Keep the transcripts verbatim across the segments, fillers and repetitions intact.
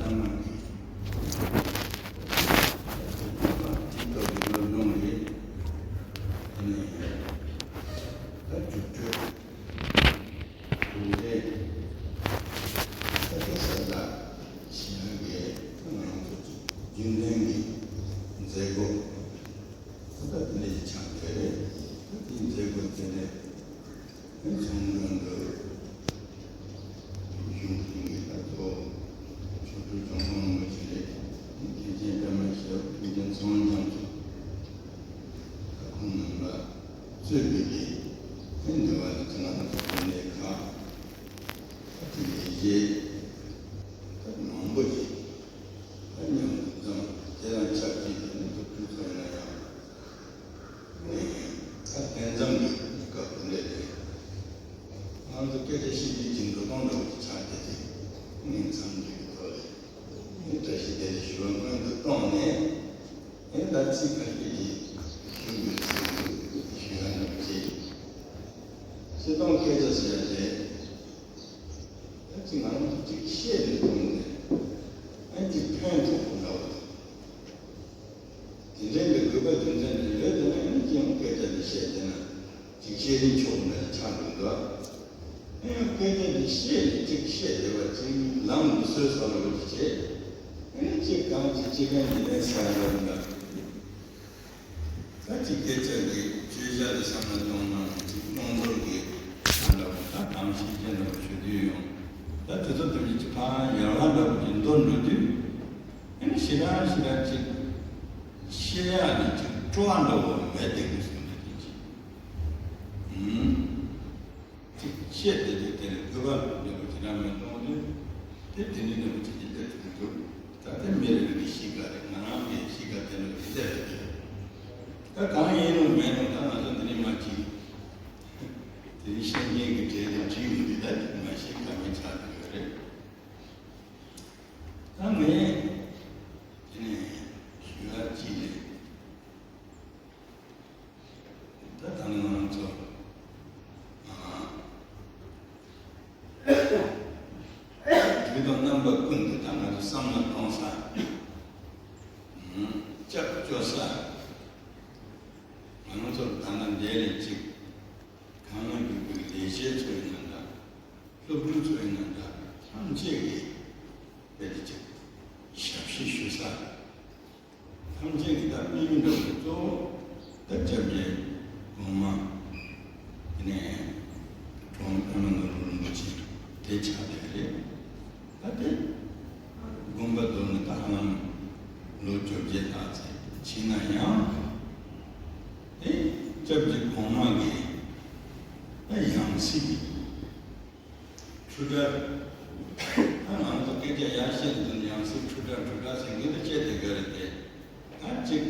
ཚང་མ་གིས་ད་ཐུགས་ཐུགས་ཀྱི་བློ་སྦྱོང་རེད། ཨ་ནི་ད་རྒྱུགས་སྤྲོད་དེ་རེད། ད་དེ་ས་ད་ཞེ་ཡང་གི་ང་ཚོ་རྒྱུན་ལྡན་གྱི་མཛད་སྒོ་ད་ལྟ་དེ་འདྲ་ཞིག་ཆགས་བསྡད་རེད། ད་དེའི་མཛད་སྒོ་དེ་ནས། ཚོང་ཁང་དུ་གཞུང་འཛིན་གྱི་ལྟ་ཚོགས་ཆོས་སྐུ་ཚོང་ཁང་ངོ་ཆེ་རེད། མཁན་ཆེན་པད་མ་ཞབས་མཁན་ཆེན་ཚངས་དབྱངས་ལྕམ་ཚོ་ཁོང་རྣམ་པ་གཙོས་པའི་གི་འདི་བ་ལ་ཚང་མ་ཚོགས་པའི་གནས་ཁག་ད་དེ་ལས་བྱེད་ད་མང་པོ་ཞིག་ད་མཉམ་དུ་འཛོམས། དེ་དང་ཆབས་ཅིག་དེ་ནི་སློབ་ཕྲུག་ཚོ་ཡིན་ན་ཡང་། ད་དེ་ཙམ་གྱི་སྐབས་དེ་འདྲ་རེད། ང་ཚོ་སྐད་ཆ་བཤད་རྒྱུ་གྱི་འགྲོ་སྟངས་འདྲ་བོ་ཅིག་ཆགས་བསྡད་དེ། ངས་མཚམས་འཇོག་གི་ཐོག་ལ་ངས་བཀྲ་ཤིས་བདེ་ལེགས་ཞུ་བ་སྔོན་དུ་བཏང་ནས། ངས་ད་ཚིག་ཁ་ཤས་ཅིག་ཞུ་དགོས་ཚུལ་དུ་ཞུ་ཡ་འདྲ་བོ་ཅིག་སྤྱིར་བཏང་སྐད་ཆ་ཟེར་ཡ་དེ། ད་ཅིག་ང་རང་ཚོ་ཅིག་བཤད་ནས་བཏང་ནས་ཨ་ཅིག་ཕན་ཐོགས་པོ་འདྲ་བོ་དང་། དེ་འདྲའི་གི་དགོས་པ་རྒྱུ་མཚན་དེ་ཡོད་དེ་ན་ཡང་ཅི་ཡང་སྐད་ཆ་འདི་བཤད་དེ་ན་ཅིག་བཤད་རིན་ཆོག་འདྲ་ཆགས་འདུག་འདུག་ཨེ་ཡང་སྐད་ཆ་འདི་བཤད་ནས་ཅིག་བཤད་བསྡད་པ་ཅིག་ལམ་འདི་བཟོས་སོང་ལ་འོ་ཅིག་བྱས། ཨེ་ཅིག་གང་ཅིག་ཅི་གང་འདི་ནས་ས་ཡ་ལ་འདུག་ད་ཅིག་སྐད་ཆ་འདི་བརྗོད་བྱ་འདི་བསམ་བློ་གཏོང་ན་ཅིག་རླུང་འཚུབ་ཀྱི་ཨ་འདྲ་བོ་ད་གང་ཤེས་ཅན་འདྲ་བོ་ཞུ་དུས་ཡོང་། ད་དེ་ཚོ་དེ་འདྲ་ཅིག་ཕར་ཡལ་བ་འདྲ་བོ་ཅིག་འདོར་འགྲོ་དུས། ཨ་ནི་ཞེ་དྲག་ཞེ་དྲག་ཅིག་བཤད་ཡག་ནི་ཅིག་སྤྲོ་བ་འདྲ་བོ་མེད་དེ་གི་སོང་ནས་ཅིག་ཅིག་ཨུམ། ཅིག་བཤད་དེ་དེ་དེ་ལས་དགོས་པ་འདྲ་བོ་ཅིག་རང་མེད་མཐོང་དུས། དེ་དེ་ནི་འདྲ་བོ་ཅིག་ཅིག་སླེབས་ཐུབ་ཀྱི་འདུག་ད་དེ་མི་རེ་རེ་གི་གཤིས་ཀ་རེད། ང་རང་གི་གཤིས་ཀ་དེ་འདྲ་བོ་ཅིག་སླེབས་རེད་དེ། ད་གང་ཡིན་རུང་མེད་རུང་ད་ང་ཚོ་འདི་ནས་མ་ཅིག་དེ་རིང་བཤད་མཁན་གྱི་གྲས་དེ་བྲིས་ཡོད་དུས་ད་ཅིག་མ་ཤེས་ཁ་མི་ཆགས་ཐུབ་ཡོད་རེད། ད་ངས་དེ་ནས་ཞུ་ཡག་གཅིག་རེད། ད་ད་ནི་ང་རང་ཚོ་ཨ་དུས་དང་རྣམ་པ་ཀུན་ཏུ་ད་ང་ཚོ་བསམ་བློ་གཏོང་ས། ཨ་སྐྱབས་བཅོལ་ས། ང་རང་ཚོ་ད་ལྟ་འདི་ལས་གཅིག་གང་ན་རྒྱུག་པའི་ལས་བྱེད་ཚོ་ཡིན་ན་འདྲ། སློབ་ཕྲུག་ཚོ་ཡིན་ན་འདྲ། ཐམས་ཅད་ཀྱིས་དཔེ་དེ་ཅིག་ཞབས་ཕྱི་ཞུ་ས། ཐམས་ཅད་ཀྱིས་ད་དམིགས་ཡུལ་འདྲ་བོ་གཙོ་བོ་ད་སྐྱབས་རྗེ་གོང་མ་དེ་ནས་གྲུབ་དབང་པདྨ་ནོར་བུ་རིན་པོ་ཆེ་དེ་ཆགས་བསྡད་རེད། ད་དེ་དགོངས་པ་རྫོགས་ནས་ད་ཧ་ལམ་ལོ་བཅོ་བརྒྱད་ལྷག་ཙམ་ཕྱིན་ན་ཡང་དེ་སྐྱབས་རྗེ་གོང་མ་གི་ད་ཡང་སྲིད་འཕྲུལ་སྒྲ། ད་ང་ཚོ་སྐད་ཆ་ཡར་བཤད་དུས་ཡང་སྲིད་འཕྲུལ་སྒྲ་འཕྲུལ་སྒྲ་ཟེར་མཁན་དེ་བཤད་བསྡད་དགོས་རེད་དེ། ད་ཅིག་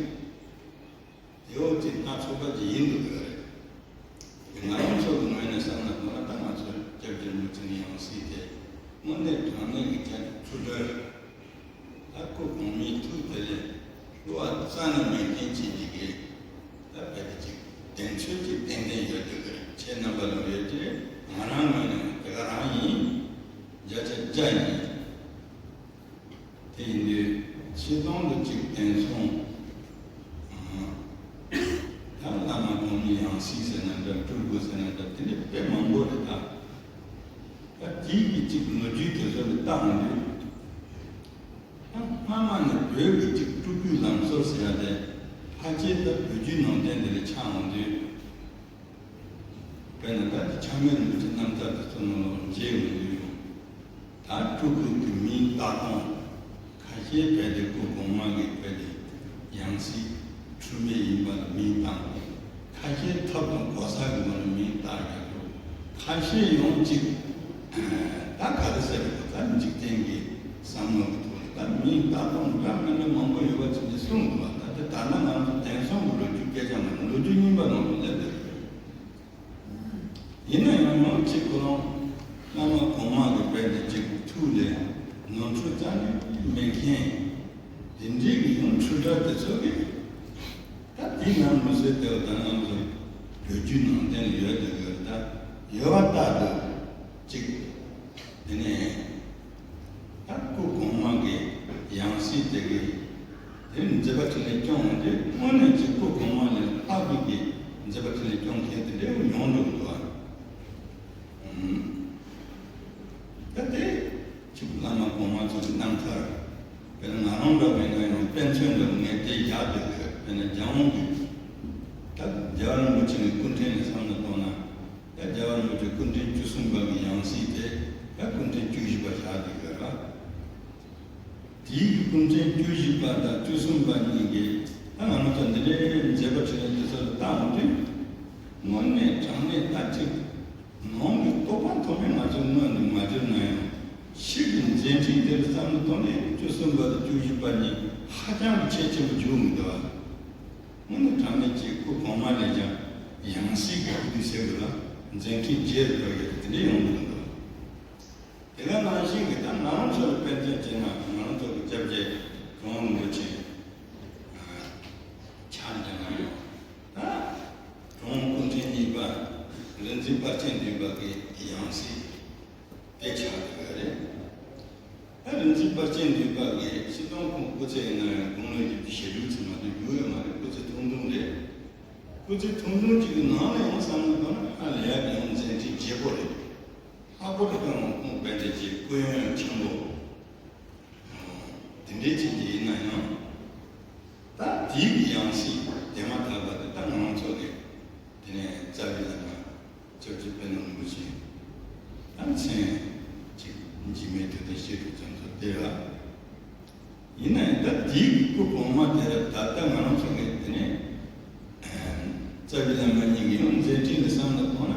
དེའོ་ཅིག་སྣ་ཚོགས་པ་ཅིག་ཡིན་དུ་དགོས་རེད། ང་རང་ཚོ་གི་ངོས་ནས་བསམ་ན་དོན་ལ་ད་ང་ཚོ་སྐྱབས་རྗེ་རིན་པོ་ཆེ་ནས་ཡང་སྲིད་དེ་དངོས་གནས་དྲང་གནས་ཀྱི་ཅིག་འཕྲུལ་སྒྲ། ད་སྐུ་གོང་མའི་ཐུགས་དེ་ལས་བསླུ་བ་རྩ་ནས་མེད་མཁན་ཅིག་འདི་གའི་ད་རྦད་དེ་ཅིག་བདེན་ཚོད་ཅིག་ཏན་ཏན་ཡོད་འདུག་གི་རེད། ཁྱེད་རྣམ་པ་ལ་ཡོད་ཀྱི་རེད། ང་རང་ངོས་ནས་དེ་ག་རང་ཡིན། བརྒྱ་ཆ་བརྒྱ་ཡིན། དེ་ཡིན་དུས་སྤྱིར་བཏང་དུ་ཅིག་བསྟན་སྲུང་ད་བླ་མ་གོང་མའི་ཡང་སྲིད་ཟེར་ན་འདྲ། སྤྲུལ་སྐུ་ཟེར་ན་འདྲ། དེ་འདྲ་དཔེ་མང་པོ་རེད་ད། ད་དེའི་གི་ཅིག་ལོ་རྒྱུས་དེ་ཚོ་ལ་བལྟ་འོང་དུས། ད་སྔ་མ་ནས་བོད་ཀྱི་ཅིག་སྤྲུལ་སྐུའི་ལམ་སྲོལ་ཟེར་ཡ་དེ་ཕལ་ཆེར་ད་བོད་བརྒྱུད་ནང་བསྟན་དེ་ལ་ཆགས་འོང་དུས། དཔེར་ན་ད་ཅིག་ཆགས་མེད་རིན་པོ་ཆེ་རྣམ་ཐར་དེ་ཚོ་ནང་ལ་མཇལ་འོང་དུས། ད་སྤྲུལ་སྐུ་གི་མིང་བཏགས་སྟངས་ཁ་ཤས་རྦད་དེ་སྐུ་གོང་མ་གི་རྦད་དེ་ཡང་སྲིད་འཁྲུལ་མེད་ཡིན་པ་ལ་མིང་བཏགས། ཁ་ཤས་ཐབས་དང་གོ་ས་གི་ངོ་ནས་མིང་བཏགས་ཡོད་འདུག་ཁ་ཤས་ཡང་ཅིག་ད་ག་རེ་ཟེར་དགོས། ད་འཇིག་རྟེན་གྱི་བསམ་བློ་གི་ཐོག་ལ་ད་མིང་བཏགས་སྟངས་འདྲ་མི་འདྲ་མང་པོ་ཡོད་པ་ཅིག་ནས་གསུངས་འདུག་བ། ད་དེ་ལྟར་ན་ང་ཚོ་བསྟན་སྲུང་གི་ལོ་རྒྱུས་སྐད་ཆ་མ་ལོ་རྒྱུས་རྙིང་པ་ནང་དུ་སླེབས་བསྡད་ཡོད། ཡིན་ན་ཡང་མང་ཆེ་ཁོ་རང་བླ་མ་གོང་མ་གི་རྦད་དེ་ཅིག་ཐུགས་ལ་ནོར་འཁྲུལ་རྩ་ནས་མེད་མཁན་དེ་འདྲའི་གི་ཡང་འཕྲུལ་སྒྲ་དེ་ཚོ་གི་ད་དེའི་ནང་མི་བཟོད་དེ་བ་ད་ང་ཚོ་བོད་བརྒྱུད་ནང་བསྟན་ཡོད་དེ་གི་ད་ཡོད་པ་ལྟར་དུ་ཅིག་དེ་ནས་ད་སྐུ་གོང་མ་གི་ སྲིད་དེ་གི་དེ་མཛད་པ་འཕྲིན་ལས་སྐྱོང་འོང་དུས་དངོས་གནས་ཀྱི་སྐུ་གོང་མ་ལས་ལྷག་པའི་གི་མཛད་པ་འཕྲིན་ལས་སྐྱོང་མཁན་དེ་འདྲའི་ཡོང་འགྲོ་གི་འདུག་ཨ། ད་དེ་ཕྱི་བླ་མ་གོང་མ་ཚོ་གི་རྣམ་ཐར། དཔེར་ན་ང་རང་འདྲ་བའི་ན་ཡང་དཔེ་མཚོན་འདྲ་བོ་ངས་དེ་བཞག་སྡོད་དགོས། དཔེར་ན་རྒྱལ་དབང་གི་ད་རྒྱལ་བ་རིན་པོ་ཆེ་གི་སྐུ་ཕྲེང་ལ་བསམ་བློ་གཏོང་ན། ད་རྒྱལ་བ་རིན་པོ་ཆེ་སྐུ་ཕྲེང་བཅུ་གསུམ་པ་གི་ཡང་སྲིད་དེ་ད་སྐུ་ཕྲེང་བཅུ་བཞི་པ་བཞག་སྡོད་དགོས་ར། དེའི་གི་སྐུ་ཕྲེང་བཅུ་བཞི་པ་དང་བཅུ་གསུམ་པ་གཉིས་ཀྱིས་ད་ང་རང་ཚོ་འདི་འདྲའི་མཛད་པ་འཕྲིན་ལས་འདི་ཚོ་ལ་བལྟ་འོང་དུས། དངོས་གནས་དྲང་གནས་ད་ཅིག་ནང་གི་རྟོགས་པ་ཐོགས་མེད་ང་ཚོའི་སྔོན་དུ་མ་གྱུར་ན་ཡང་ཕྱི་གི་མཛད་འཕྲིན་དེར་བསམ་བློ་གཏོང་ནས་བཅུ་གསུམ་པ་དང་བཅུ་བཞི་པ་གཉིས་ཧ་ཅང་གི་ཁྱད་ཆེན་པོ་འཇུག་མི་འདུག་ཨ། དངོས་གནས་དྲང་གནས་ཀྱི་སྐུ་གོང་མ་ལས་ཀྱང་ཡང་སྲིད་ཀྱི་སྐུ་དུས་ཟེར་དགོས་ལ་མཛད་འཕྲིན་རྒྱས་སུ་འགྲོ་ཡོད་དེ་འདྲ་ཡོང་གི་མི་འདུག་དེ་ག་ནང་བཞིན་གྱི་ད་ང་རང་ཚོ་ལ་དཔེ་མཚོན་བྱས་ན་ང་རང་ཚོ་གི་སྐྱབས་རྗེ་གྲུབ་དབང་རིན་པོ་ཆེ་ཕྱག་འདི་ན་ཡོད། ད་གྲུབ་དབང་སྐུ་ཕྲེང་གཉིས་པ་རིག་འཛིན་དཔལ་ཆེན་འདུས་པ་གི་ཡང་སྲིད་དེ་ཆགས་ཡོད་རེད། ད་རིག་འཛིན་དཔལ་ཆེན་འདུས་པ་གི་སྤྱི་དོན་ཁོང་སྐུ་ཚེ་ཡིན་ན་ཡང་དགུང་ལོ་བཞི་བཅུ་ཞེ་དྲུག་ཙམ་མ་གཏོགས་རྒྱུགས་ཡོད་མ་རེད། སྐུ་ཚེ་ཐུང་ཐུང་རེད། སྐུ་ཚེ་ཐུང་ཐུང་གཅིག་གི་ནང་ལ་ཡང་བསམ་བློ་བཏང་ན་ཧ་ལས་ཡག་གི་ཡང་མཛད་འཕྲིན་རྒྱས་པོ་རེད། ལྷག་པར་དུ་ཁོང་དཔལ་ལྡན་གྱི་སྐུ་ཡོན་ཆེན་པོ་དེ་འདྲའི་ཅིག་ཡིན་ན་ཡང་། ད་དེའི་གི་ཡང་སྲིད་དེ་མ་ཐག་པ་དེ་ད་ང་རང་ཚོ་གི་དེ་ནས་རྩ་བའི་བླ་མ་སྐྱབས་རྗེ་དཔལ་ལྡན་རིན་པོ་ཆེ་ད་མཚན་ཅིག་འཇིགས་མེད་ཐུབ་བསྟན་བཤད་སྒྲུབ་རྒྱ་མཚོ་དེ་ར། ཡིན་ན་ཡང་ད་དེའི་གི་སྐུ་གོང་མ་དེ་ར་ད་ལྟ་ང་རང་ཚོ་གི་དེ་ནས་རྩ་བའི་བླ་མ་གཉིས་ཀྱི་ཡང་མཛད་འཕྲིན་ལ་བསམ་བློ་གཏོང་ན་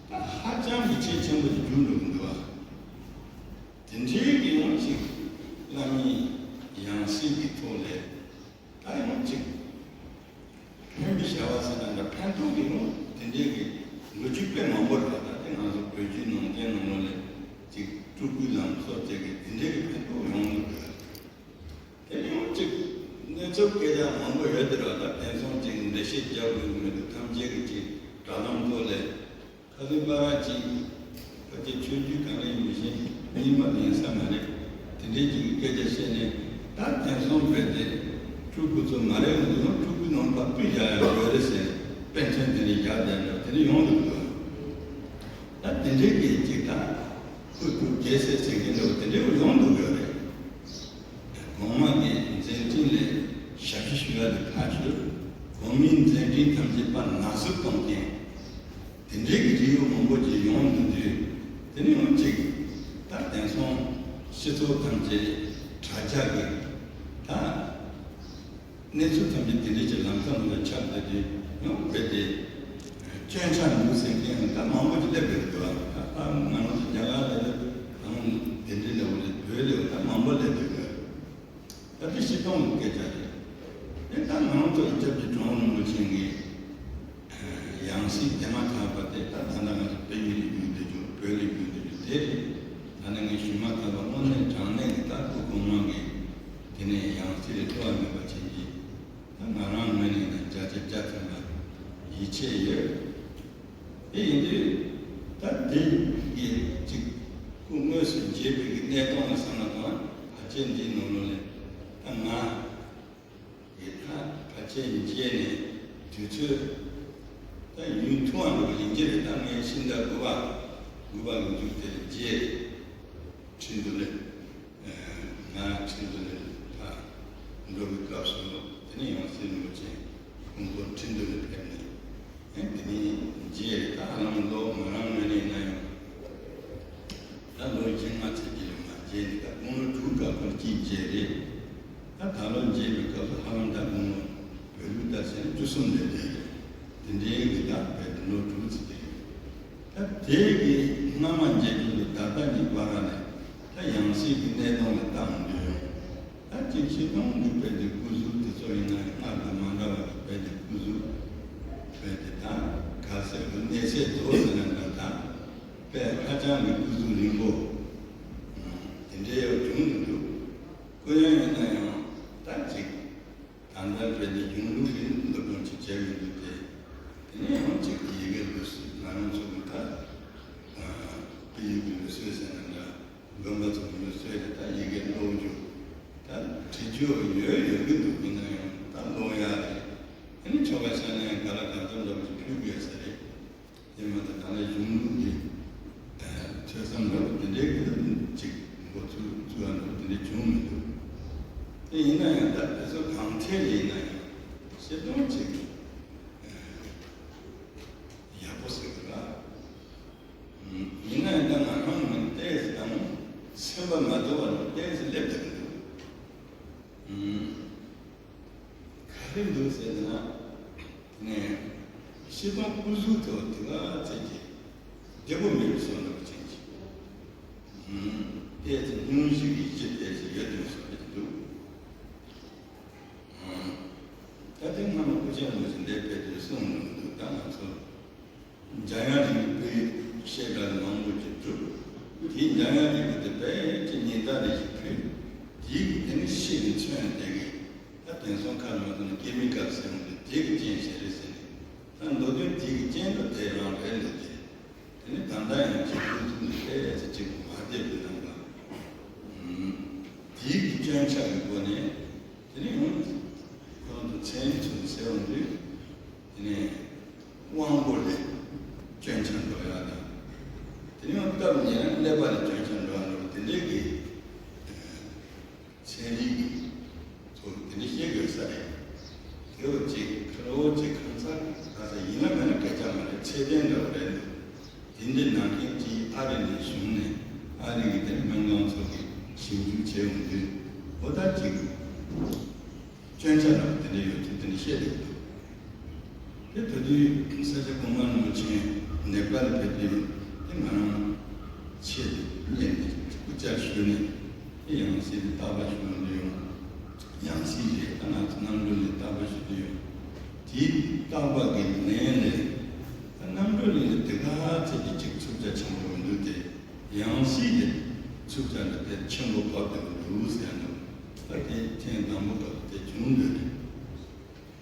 ད་ཧ་ཅང་གི་ཁྱད་ཆེན་པོ་ཞིག་འགྱུར་འགྲོ་གི་འདུག་བ། དེ་འདྲའི་གི་ཡང་ཅིག་བླ་མའི་ཡང་སྲིད་ཀྱི་ཐོག་ལས་ད་ཡང་ཅིག་ཕན་པའི་བྱ་བ་ཟེར་ན་འདྲ་ཕན་ཐོགས་ཀྱི་ཡང་དེ་འདྲའི་གི་ལོ་རྒྱུས་དཔེ་མང་པོ་རེད། ད་དེ་ང་ཚོ་བོད་བརྒྱུད་ནང་བསྟན་ནང་ལོགས་ལས་ཅིག་སྤྲུལ་སྐུའི་ལམ་སོགས་བཅས་ཀྱི་དེ་འདྲའི་གི་ཕན་ཐོགས་ཡོང་གི་རེད། དེ་ཡང་ཅིག་གནས་ཚུལ་སྐད་ཆ་མང་པོ་ཡོད་དེ་རེད། ད་དེང་སང་ཅིག་འགྲེལ་བཤད་རྒྱག་དགོས་ཀྱི་མི་འདུག་ཐམས་ཅད་ཀྱི་ཅིག་དྲ་ལམ་ཐོག་ལས། ཁ་སང་པ་ར་ཅིག་ཕལ་ཆེར་ཆོས་བརྒྱུད་གང་རེད་མི་ཤེས། རྙིང་མ་དེ་ཡིན་ས་མ་རེད། དེ་འདྲའི་ཅིག་སྐད་ཆ་བཤད་ནས་ད་དེང་སང་བོད་དེ་སྤྲུལ་སྐུ་ཚོ་མ་རེད་འདུག་ན་སྤྲུལ་སྐུ་ནང་ཕར་སྤུས་བཞག་ཡག་དགོས་རེད་ཟེར་ནས་དཔེ་མཚོན་དེ་འདྲའི་བཞག་བསྡད་འདྲ་དེ་འདྲ་ཡོང་འདུག་གི། ད་དེ་འདྲའི་གི་ཅིག་ད་སྐུ་སྐུ་རྒྱལ་སྲས་ཟེར་མཁན་འདྲ་བོ་དེ་འདྲའི་བོ་ཡོང་འདུག་གི་རེད། གོང་མ་གི་མཛད་འཕྲིན་ལས་ཞབས་ཕྱི་ཞུ་ཡ་དེ་ཕར་ཞོག་གོང་མའི་མཛད་འཕྲིན་ཐམས་ཅད་པ་ནག་བསུབ་གཏོང་མཁན། དེ་འདྲའི་གི་རིགས་ཡོད་མང་པོ་ཅིག་ཡོང་འདུག་དུས། དེ་ནི་ཡང་ཅིག་ད་དེང་སང་སྤྱི་ཚོགས་ཐམས་ཅད་དྲ་རྒྱ་གི་ད་གནས་ཚུལ་ཐམས་ཅད་དེ་འདྲའི་ཅིག་ལམ་སང་ལ་ཁྱབ་བསྡད་དུས་ཡང་རྦད་དེ་སྐྱོན་ཆ་འདུག་ཟེར་མཁན་ད་མང་པོ་ཅིག་སླེབས་ཡོད་འདུག་ད་ད་ང་རང་ཚོ་རྒྱ་གར་ལ་ལ་དང་དེ་འདྲའི་ལ་འོ་རེད། བོད་ལ་འོ་ད་མང་པོ་སླེབས་ཡོད་འདུག་ད་དེ་སྤྱི་བཏང་གི་སྐད་ཆ་རེད། དེ་ལྟར་ང་རང་ཚོ་ལ་སྐྱབས་རྗེ་གྲུབ་དབང་རིན་པོ་ཆེ་གི་ཡང་སྲིད་དེ་མ་ཐག་པ་དེ་ད་ད་ལྟ་ང་ཚོ་བོད་ཡིག་ལ་བསྒྱུར་འདོད་རྒྱུ་བོད་ལ་བསྒྱུར་འདོད་རྒྱུ་དེ་རེད། ད་ནི་ངས་ཞུས་མ་ཐག་པ་དངོས་གནས་དྲང་གནས་ཀྱི་ད་སྐུ་གོང་མ་གི་དེ་ནས་ཡང་སྲིད་ལ་ཐུག་པ་མེད་པ་བྱེད་ཀྱི་ད་ང་རང་ངོས་ནས་ཡིན་ན་བརྒྱ་ཆ་བརྒྱ་ཐམ་པ་ཡིད་ཆེས་ཡོད། དེ་ཡིན་དུས་ད་དེ་གི་ཅིག་སྐུ་དངོས་སུ་མཇལ་བའི་གི་གནས་སྟངས་ལ་བསམ་བློ་བཏང་ན་ཕལ་ཆེར་འདིའི་ནང་ལོགས་ནས་ད་ང་གི་ད་ཕལ་ཆེར་མཇལ་ནས་དུས་ཚོད་ད་ཡུན་ཐུང་བ་འགྲོ་གི་ཡིན་གྱི་རེད། ད་ངས་ཕྱི་ཟླ་དགུ་པ་དགུ་པ་གི་མཇུག་དེར་མཇལ་ཁྲིན་ཏུ་ལི། ང་ཁྲིན་ཏུ་ལི་ཕར་འགྲོ་བའི་སྐབས་སུ་དེ་ནས་ཡང་སྲིད་རིན་པོ་ཆེ་ཁོང་ཚོ་ཁྲིན་ཏུ་ལི་ཕེབས་ནས་ཨེ་དེ་ནས་མཇལ། ད་ཧ་ལམ་ལོ་ང་རང་ངོས་ནས་ཡིན་ན་ཡང་ད་ལོ་བཞི་ལྔ་ཙམ་གྱི་རིང་ལ་མཇལ་ནས་ད་དགུང་ལོ་དྲུག་སྐབས་ཀྱི་མཇལ་རེད། ད་ད་ལོ་མཇལ་བའི་སྐབས་སུ་ཧ་ལམ་ད་དགུང་ལོ་བོད་ལུགས་ལྟར་བྱས་ན་བཅུ་གསུམ་ལས་བསྡད་རེད། དེ་འདྲའི་གི་ད་བོད་དུ་ལོ་དྲུག་ཙམ་དེ་རེད། ད་དེ་གི་སྔ་མ་མཇལ་རྒྱུ་དང་ད་ལྟ་གཉིས་བར་ལ་ད་ཡང་སྲིད་ཀྱི་གནས་སྟངས་ལ་བལྟ་འོང་དུས་ད་ཅིག་སྤྱི་བཏང་གི་བོད་ཀྱི་སྐུ་གཟུགས་དེ་ཚོ་ཡིན་ན་སྔར་དང་མ་འདྲ་བ་བོད་ཀྱི་སྐུ་གཟུགས་བོད་ཀྱི་ད་ག་ཟེར་དགོས་གནས་ཚད་མདོ་ཟེར་ན་འདྲ་ད་དཔེ་ཧ་ཅང་གི་སྐུ་གཟུགས་རིང་པོ་དེ་འདྲའི་ཡང་བྱུང་མི་འདུག་སྐུ་ཡོན་ཡིན་ན་ཡང་ད་ཅིག་ད་ལྟ་བོད་ཀྱི་གཞུང་ལུགས་ཀྱི་སློབ་སྦྱོང་ཅིག་བྱས་ཡོང་དུས་དེ་དེ་ནས་ཡང་ཅིག་ཡི་གེ་ལུགས་སྲོལ་ང་རང་ཚོ་གི་ད་དཔེ་ཡིག་གི་ལུགས་སྲོལ་ཟེར་ན་འདྲ་དགོན་པ་ཚོ་གི་ལུགས་སྲོལ་དེ་ད་ཡི་གེ་ཀློག་རྒྱུ་ད་ ཡོད་ཡོད་ཡོད་ཀྱི་འདུག་ཡིན་ན་ཡང་ད་ཀློག་ཡག་རེད། ཨ་ནི་ཆོ་ག་ཤར་ནས་ག་ལ་གང་འཚམ་འདྲ་པོ་ཞིག་ཕུལ་དགོས་ས་རེད། དེ་མ་གཏོགས་ད་ལྟ་གཞུང་ལུགས་ཀྱི་ཐོས་བསམ་འདྲ་པོ་དེ་འདྲའི་གི་ཅིག་འགོ་ཚུགས་ཚུགས་ཡ་འདྲ་པོ་དེ་འདྲ་བྱུང་མི་འདུག་དེ་ཡིན་ན་ཡང་ད་དེ་ཚོ་གང་ཐད་ལ་ཡིན་ན་ཡང་ཤེས་སྟོང་ཅིག་ཡག་པོ་ཟེར་གི་ལ། ཡིན་ན་ཡང་ད་ང་རང་ནི་ཏོག་ཙམ་དང་སེམས་པ་མ་རྫོགས་པ་ནི་ཏོག་ཙམ་སླེབས་བསྡད་ཀྱི་འདུག་ག་རེ་འདུག་ཟེར་ན། ནས་ཤི་སྟོང་སྐུ་གཟུགས་དེ་བ་དེ་ག་ཚད་ཀྱི་བདེ་པོ་མེད་པའི་བཟོ་འདྲ་པོ་ཅན་གྱི། ཏོག་ཙམ་སྙུང་གཞི་གི་གཞི་ཏོག་ཙམ་ཡོད་དེ་བཟོ་འདྲ་ཅིག་འདུག་ད་ལྟའི་སྔ་མ་སྐུ་ཕྲེང་རིན་པོ་ཆེ་འདས་པའི་དུས་གསུངས་འདུག་ད་ང་ཚོ་འཇམ་དབྱངས་རིག་པའི་བཤད་གྲྭ་མང་པོ་ཅིག་བསྒྲུབས། དེའི་འཇམ་དབྱངས་རིག་པ་དེ་དཔེ་ཅིག་ཉིན་ལྟར་རེ་ཞིག་ཕུལ། དེའི་དེ་ནི་ཤེས་ནས་མཚོན་དེ་གི་ད་དེང་སང་ཁ་ནང་དུ་ནི་ཀེ་མི་ཀལ་ཟེར་བ་འདི་དེ་གི་རྐྱེན་ཞིག་རེད་ཟེར་ནས། ད་མདོ་དོན་དེ་གི་རྐྱེན་དང་དེ་རང་རེད་འདུག་སྟེ། དེ་ནི་ད་ལྟ་ཡང་ཅིག་ཁུ་ཚུར་ནས་ཏོག་ཙམ་ཅིག་མ་བསྡད་པའི་ནང་ལ། དེའི་གི་སྐྱོན་ཆ་གི་སྒོ་ནས་དེ་ནི་ཡང་ཁོང་དུ་མཚན་ཉིད་ཚུལ་ཟེར་བ་འདི་དེ་ནི་དབང་པོ་ལས་སྐྱོན་ཆ་འགྲོ་ཡག་དང་། དེ་ནི་ཡང་སྟབས་ཉེས་ན་ཀླད་པ་ལས་སྐྱོན་ཆ་འགྲོ་ཡག་འགྲོ་བ་དེ་འདྲའི་གི། ཚན་རིག་གི་ཚོ་དེ་འདྲ་བཤད་དགོས་ས་རེད། དེ་བ་ཅིག་ཁ་ལོ་ཅིག་ཁང་ཚ་ག་ས་ཡིན་ན་མེད་ན་སྐད་ཆ་མ་རེད། ཚད་ལྡན་འདྲ་བོ་རེད་འདུག་དེ་འདྲའི་ནང་རྐྱེན་གྱིས་ཨ་རི་ནས་བྱུང་ནས་ཨ་རི་གི་དེ་སྨན་ཁང་ཚོ་གིས་ཞིབ་འཇུག་བྱས་ཡོང་དུས་འོ་ད་ཅིག་སྐྱོན་ཆ་འདྲ་བོ་དེ་འདྲ་ཡོད་ཚུལ་དེ་འདྲ་བཤད་འདུག་དེ་ད་དུས་ས་སྐྱ་གོང་མ་རིན་པོ་ཆེ་ནེ་པཱལ་ཕེབས་དུས་དེ་ང་རང་ཆེད་དུ་གཉེར་ནས་སྐུ་བཅར་ཞུས་ནས་དེ་ཡང་སྲིད་དུ་རྟག་པར་ཞུ་འདོད་ཡོང་། ཡང་སྲིད་རེད་ད་ང་ཚོ་རྣམ་གྲོལ་གླིང་རྟག་པར་ཞུ་འདོད་ཡོང་། དེའི་རྟག་པ་གི་ལན་ལས་ད་རྣམ་གྲོལ་གླིང་དེ་ག་ཚད་ཀྱི་ཅིག་འཚུབ་ཆ་ཆེན་པོ་མི་འདུག་སྟེ། ཡང་སྲིད་དེ་འཚུབ་ཆ་འདི་དེ་ཆེན་པོ་བབས་དེ་མི་འདུག་ཟེར་འདུག་ད་དེ་ཐེངས་དང་པོ་སྐབས་དེ་བྱུང་འདོད་རེད།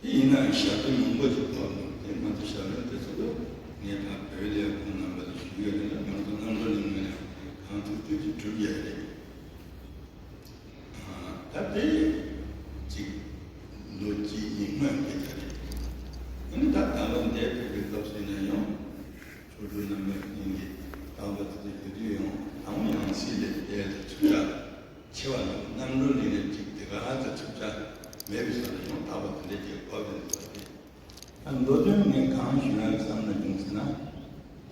དེ་ཡིན་ན་ཞབས་བརྟན་མང་པོ་ཞིག་བབས་འདུག་དེ་ང་ཚོ་ཞབས་བརྟན་དེ་ཚོ་ལ་ངས་ད་བོད་ལས་ཁོང་རྣམ་པ་ལ་ཞུ་ཡོད་རེད་ན་ང་ཚོ་རྣམ་གྲོལ་གླིང་ནས་གང་ཐུབ་ཐུབ་ཀྱིས་སྒྲུབ་ཡ་རེད། ད་དེ་ཅིག་ལོ་གཅིག་གཉིས་སྔོན་སྐད་ཆ་རེད། ཨ་ནི་ད་ད་ལོ་འདས་ཕེབས་པའི་སྐབས་སུ་ཡིན་ན་ཡང་ཆོ་འཕྲུལ་རྣམ་པ་གཉིས་ཀྱི་དམ་པ་དེ་ཚོ་ཞུ་དུས་ཡང་དང་ཡང་སྲིད་ལས་དེ་ཚོ་ཚུགས་ཆ་ཆེ་བ་དང་རྣམ་གྲོལ་ལས་ནས་ཅིག་དེ་ག་ཚོད་ཚུགས་ཆ་མེད་པའི་ས་ལ་ཡང་དག་པ་དེ་འདྲ་ཅིག་བབས་ཡོད་པ་རེད། ད་མདོ་དོན་ངས་གང་ཞུ་ཡག་བསམ་ན་བྱུང་ཟེར་ན།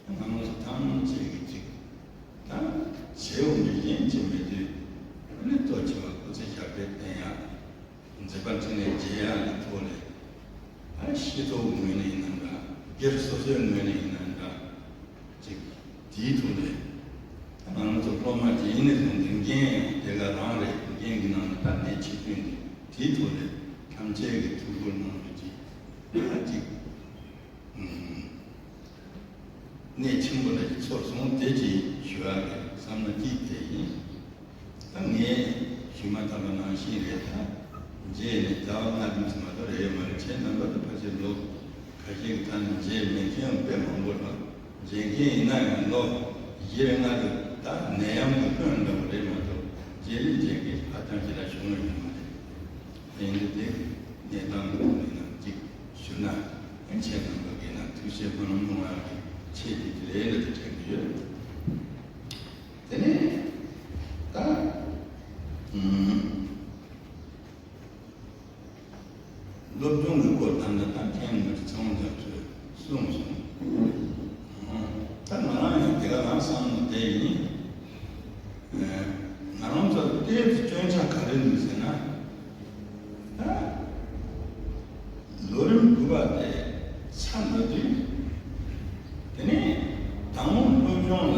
ང་རང་ཚོ་ཐམས་ཅད་ཀྱི་ཅིག་ད་བྱེད་འོང་གི་གཞན་ཅིག་མེད་དུས་ཨ་ནི་གཙོ་ཆེ་བ་སྐུ་ཚེ་ཞབས་པད་བརྟན་ཡག་མཛད་པ་འཕྲིན་ལས་རྒྱས་ཡག་གི་ཐོག་ནས་ཨ་ཤེས་ཚོགས་ངོས་ནས་ཡིན་ན་འདྲ་སྒེར་སོ་སོའི་ངོས་ནས་ཡིན་ན་འདྲ། ཅིག་དེའི་ཐོག་ནས་ང་རང་ཚོ་སློབ་མ་ཅིག་ཡིན་ནས་བཟུང་སྟེ་འགན་ཡང་དེ་ག་རང་རེད། འགན་གྱི་ནང་ནས་ད་གནད་ཆེ་ཤོས་འདི་དེའི་ཐོག་ནས་ཐམས་ཅད་ཀྱི་ཐུགས་ཁུར་གནང་རྒྱུ་ཅིག་ད་ཅིག་གནད་ཆེན་པོ་ལ་ཚོར་སོང་། དེ་ཅིག་ཞུ་ཡག་གི་བསམ་བློ་གཅིག་དེ་ཡིན། ད་ངས་ཞུས་མ་ཐག་པ་ནང་བཞིན་རེད། ད་མཇལ་ནས་ཟླ་བ་ལྔ་བདུན་ཙམ་མ་གཏོགས་རེད་ཡོད་མ་རེད། ཁྱེད་རྣམ་པ་ཚོ་ཕལ་ཆེར་ལོ་ཁ་ཤས་ཀྱི་ད་ནི་མཇལ་མེད་མཁན་ཡང་དཔེ་མང་པོ་རེད། མཇལ་མཁན་ཡིན་ན་ཡང་ལོ་བཞི་རེ་ལྔ་རེ་ད་ནད་ཡམས་ཀྱི་སྔོན་འདྲ་བོ་རེད་མ་གཏོགས་མཇལ་ལི་མཇལ་མཁན་ཧ་ཅང་ཞེ་དྲག་བྱུང་ཡོད་མ་རེད། དེ་ཡིན་དུས་དེ་གནས་སྟངས་ཀྱི་ཐོག་ནས་ཡང་གཅིག་ཞུ་ན་ཡང་ཁྱེད་རྣམ་པ་གིས་ན་ཐུགས་བཞེད་སྨོན་ལམ་གནང་ཡག་གི་ཆེད་དུ་དེ་རེད་ལ་དེ་དྲན་གྱི་ཡོད། དེ་ནས་ད་ཨུམ། སློབ་སྦྱོང་གི་སྐོར་ད་ལྟ་ད་མཁན་མི་ཚང་མ་ཚོས་གསུངས་སོང་། ད་ང་རང་ཡང་དེ་ག་རང་བསམ་ནོ་དེ་ཡིན། ང་རང་ཚོ་ལྟའི་སྐྱོན་ཆ་ག་རེ་འདུག་ཟེར་ན། ད་ལོ་རིམ་དགུ་པ་དེ་ཚར་འགྲོ་དུས་དེ་ནས་དང་པོ་སློབ་སྦྱོང་ལ་